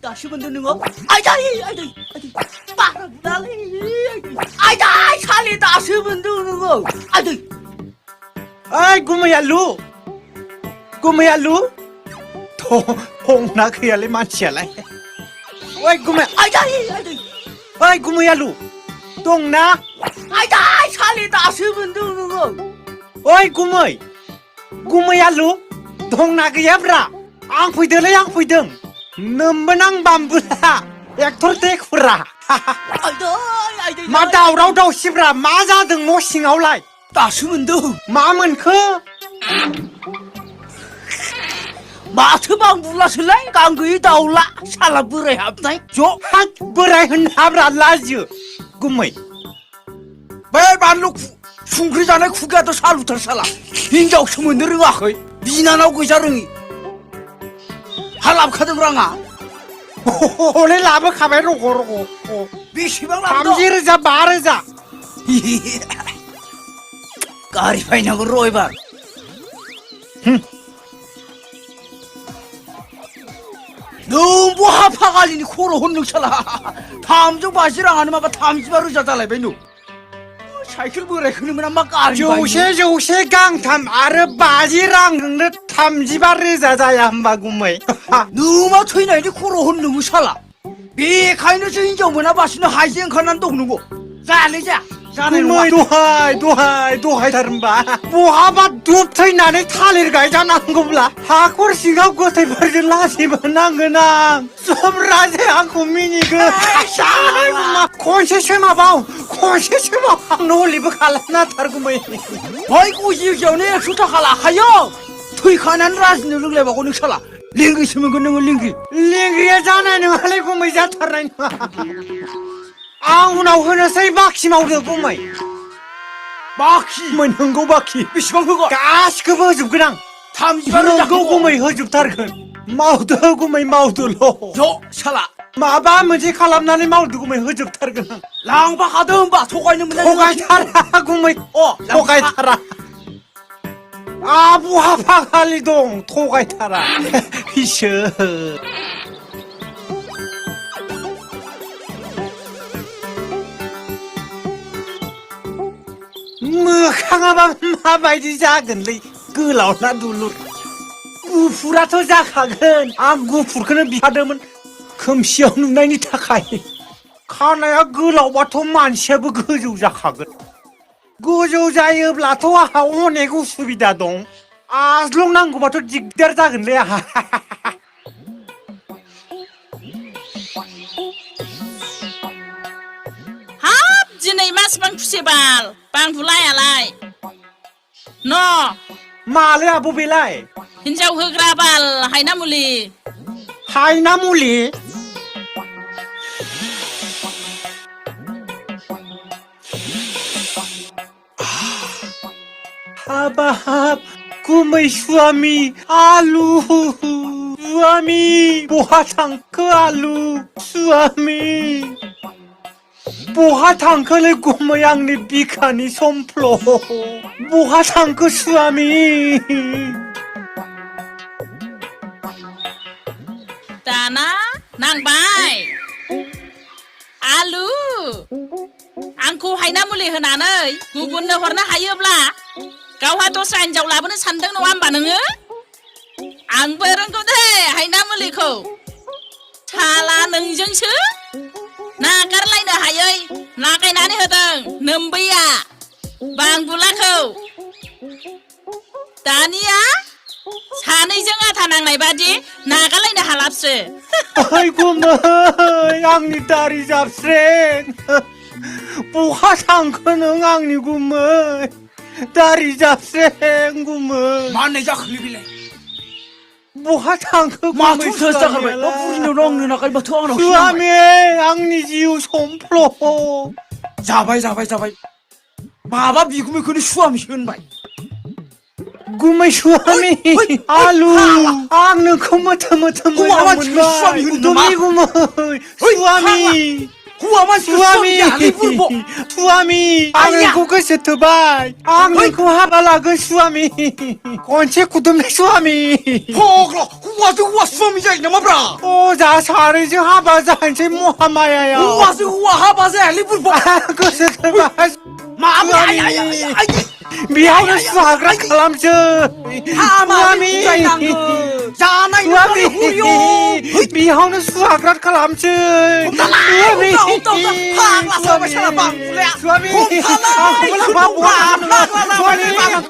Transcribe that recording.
다시 만드는 거? 아이다이 빠르다리 아이다이 살이 다시 만드는 거 아이다이 aiกูไม่อยากรู้โธ่พงนักเขียนเลยมันเฉียอะไรโอ้ยกูไม่ 아이다이 เอ้ยกูไม่อยากรู้ตรงนะ 아이다이 살이 다시 만드는 거 โอ้ยกูไม่อยากรู้ตรงนักเขียนระอังคุยเดินเลยอังคุยเดินนึ่มบันังบัมบุระอยากทอดเตะคุระ 아이다이 มาดาวเราดาวชิบระมาจะดึงโมชิงเอาไร 다시 만드 มาเหมือนคือ 마트방 불러실래? 강그이 다올라 살라브레 합다이 줘 ฮักเบรย์หันหาบราลาจูกูไม่ 매발로 쿵크리잖아 쿠가도 살루터 살라 인자 없으면 느르가 거이 미나나고 자릉이 할랍 카드브랑아 โอ้โหเลยลาบขับไปโรโกโรโก 미시방 ทำ 람도 ยี่ระจะบาระจะ 까리파이냐고 로이바 너무 하파가지니 코로 혼능 찰라 탐정 바시랑 아니면 탐지바로 자달라 베누 사이클 뭐래 그러면 아마 อยู่ 까리파이 เช่กังทำอะไรบาจีรังนึกทำจีบารีจะจะยามบากูไม่ 너무 트이나니 코로 혼능을 살라 미카이는 저 인정 뭐나 바시는 하이젠 가난 동는고 잘리자 กู 자네는 ไม่ 와 ดูให้ทารุณบ้าบัวบัดดูบไทยนาในท่าเรือไก่จะนั่งกูละหากว่าสิงห์กูไทยบาร์ลาสิบันนั่งกันนั่งสมราชอังคุมินิกใช่มาคนเชื่อมาเบาคนเชื่อมาโนลิบขาลน่าทารุณไม่ 아이고 이겨내 수탁하라 하여 트이카난 라스는 르글레 바고 닉살라 링기 있으면 그 능을 링기 เลี้ยงเรียจานาหนึ่งอะไรกูไม่จะทารุณอ้าวน่าหัวน่ะใส่บักชิมาอุดกูไม่ 마키 มันหึงกูบักชี 미시방 그거 กาสก็เพิ่งจุบกัน 탐지바로 เรากู 잡고 ไม่เฮจุบทารุณเมาตัวกูไม่เมาตัวโล 저 살라 มาบ้านมันจะขลับนั่นเมาตัวกูไม่เฮจุบทารุณ 랑바 하던 바 속아 있는 분들 โทกายทาระกูไม่โทกายทาระอาบัวพักฮาลิดงโทกายทาระฮิเชอเมื่อข้างบ้านมาไปที่จ้ากันเลยกูเหล่านั้นดูลุดกูฟูรัตจ้าขาเกินอามกูฟูขึ้นบีบเดิมมันคำเชียวนุ่งในนิทาใครข้าในกูเหล่าวัฒมันเชื่อบุกูอยู่จ้าขาเกินกูอยู่ใจเอบลาทัวหาโอเนกูสุบิดาดงอาสลงนั่งกูบัตรจิกเดอร์จ้ากันเลยอะ हाब दिनै मासबां खुसेबाल बांबुलाय आलाय न' มาเลยอะบุบิไล हिनजाव होग्रा बाल हायना मुलि หายน้ำมูลีฮับฮับกูไม่สวามีอาลูสวามีบัวทังก็อาลูสวามีบัวทังก็เลยกูไม่ยังในปีขานี่สมโพลบัวทังก็สวามี दाना नांबाय आलु आंखौ हायना मुलि होनानै गुबुननो हरनो हायोब्ला गावहा दस्रा हिनजाव लाबोनो सानदों नङा होमबा नोङो आंबो रोंगौ दे हायना मुलिखौ साला नोंजोंसो नागारलायनो हायै लागायनानै होदों नोम्बैया बांबुलाखौ दानिया सानैजों आथा नांनाय बादि नागारलायनो हालाबसो 아이고 앙니 다리 잡생 뭐가 상크는 앙니구먼 다리 잡생 구먼 만내자 흘리길래 뭐가 상크 마투 서스타가면 너 뿌리는 엉는 아까 뭐 투하는 수아미 앙니지우 손프로 자바이 마바 미구면 그네 수암이 현바이 구먼 수아미 알루 앙는 코모토모토모 우와, 지금 수아미 흔들어, 마. 도미구먼 수아미 हौवा मानसिखौ स्वामी समजायालै बुरब' स्वामी आं आइया! नोंखौ गोसो थोबाय आं नोंखौ हाबा लागोन स्वामी खनसे खुदुमनाय स्वामी फाग्ला हौवाजों हौवा स्वामी जायो नामाब्रा अजा सानैजों हाबा जानोसै महामायायाव हौवाजों हौवा हाबा जायालै बुरब' गोसो थोबाय माबोरै बेयावनो सुहाग्रा खालामसै हामालै बुजायनांगौ जानाय स्वामी हरिय बेयावनो सुहाग्रा खालामसै स्वामी फाग्ला साबाय साला बांबुलाया स्वामी हमथालाय आंखौबो लांफा फाग्ला लाबाय स्वामी